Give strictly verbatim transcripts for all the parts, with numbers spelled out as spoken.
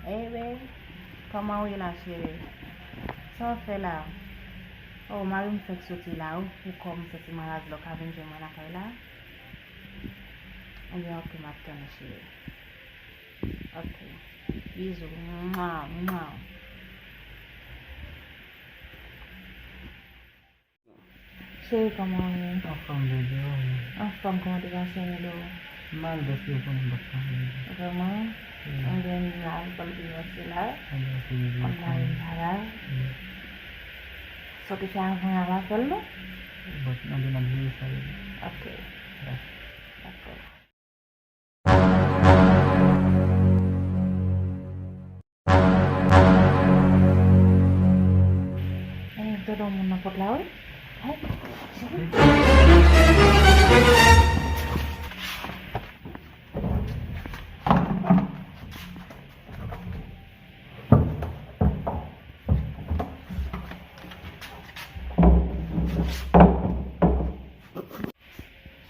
Hey babe, kòman w ye la cheri? Sa w ap fè la? Oh, mari m fèk soti la wi, poukò m santi malad la, w ka vin jwenn mwen lakay la? Ebyen ok, m ap tann ou cheri. Ok. Bizou. Mwa, mwa. Cheri, kòman w ye? Anfòm, bebe, w menm? Anfòm, kòman te pase jodi a? Mal, paske w konnen m pa t travay. Vrèman? Wi. Anben, m la, m konn pi pase la. Anben, ok, bebe, m la, m pa la. Wi. Sa w te fè avan an, pa fè l non? Bon, anben, n ap jere sa, bebe. Ok. Ya. Dakò. Eh, tande yon moun nan pòt la, wi. Ay, cheri.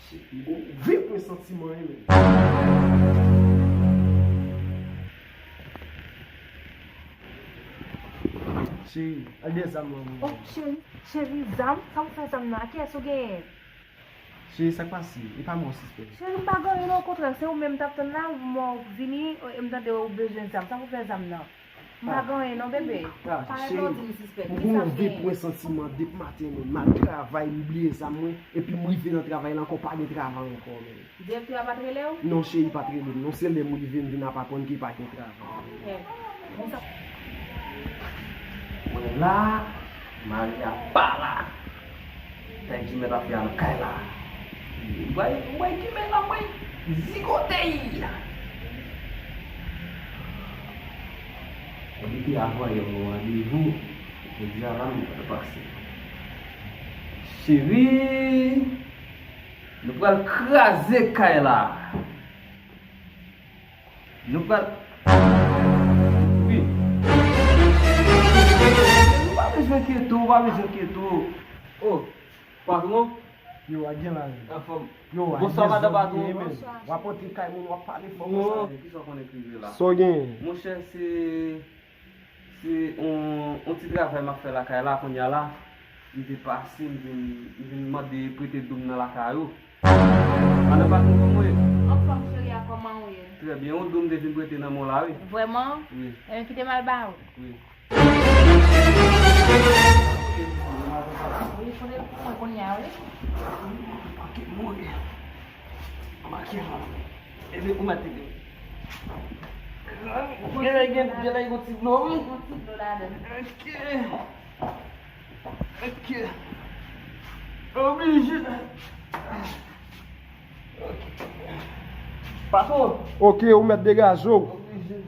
Shit, m gon move presantiman wi, men. Cheri, al gen zam nan men. Oh, cheri, cheri, zam? Sa w fè zam nan? A kiyès ou genyen? Cheri, sa k pase? E pa mwen w sispèk. Cheri, m pa gen anyen non, okontrè, se ou menm m t ap tann la, m wè w vini, e m tande w bezwen zam. Sa w fè zam nan? M pa gen anyen non, bebe. Ah, parèt cheri, ou di m sispèk. M gon move presantiman depi maten menm. M al travay, m bliye zam mwen, epi m rive nan travay la ankò, pa gen travay ankò, men. Direktè a pa t rele w? Non, cheri, pa t rele m non. Se lè m rive, m vin ap aprann ke pa gen travay. Eh, men sa. Mwen la, Maria pa la. Sa Jimèt ap fè a nan kay la. Ou bay, ou bay Jimèt la, mwen zigote y. Li te avan yè mwen randevou. Jodi a la, m pral pase. Cheri, nou pral kraze kay la. Nou pral. Wi. Ou pa bezwen enkyete w, ou pa bezwen enkyete w. Oh, patwon. Yo, a gen la menm. Anfòm. Yo, a bonswa, gen madan patwon. Bonswa. W ap antre kay moun, w ap pale fò konsa. Non, kisa w konn ekrive la? Sa w genyen? Monchè, se Se yon, yon ti travay m ap fè lakay la kounye a la. M te pase, m vin, m vin mande prete doum nan lakay ou. Madan patwon, kòman w ye? Anfòm, cheri a, kòman w ye? Trè byen, yon doum m te vin prete nan men w la, wi. Vrèman? Wi. Ebyen, kite m al ba ou. Wi. Wi, konnen pou mwen kounye a, wi. Manke mouri. Manke mouri. Ebyen, ou mèt li. Gen lè, gen, gen lè gen ti dlo, wi. Gen ti dlo ladan. Ok. Ok. Oblije. Ok. Patwon. Ok, ou mèt degaje w. Oblije.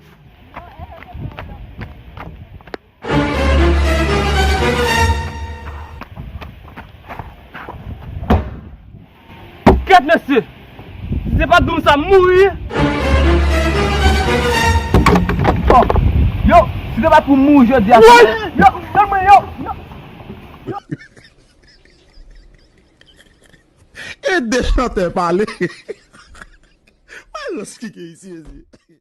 Kèt mesye! Si se pa t doum sa, m mouri! Oh! Yo! Si se pa t pou m mouri jodi a, woy! Yo! Tann mwen, yo! Yo! E de chantè pale! Wè rans ki gen isi, mesye!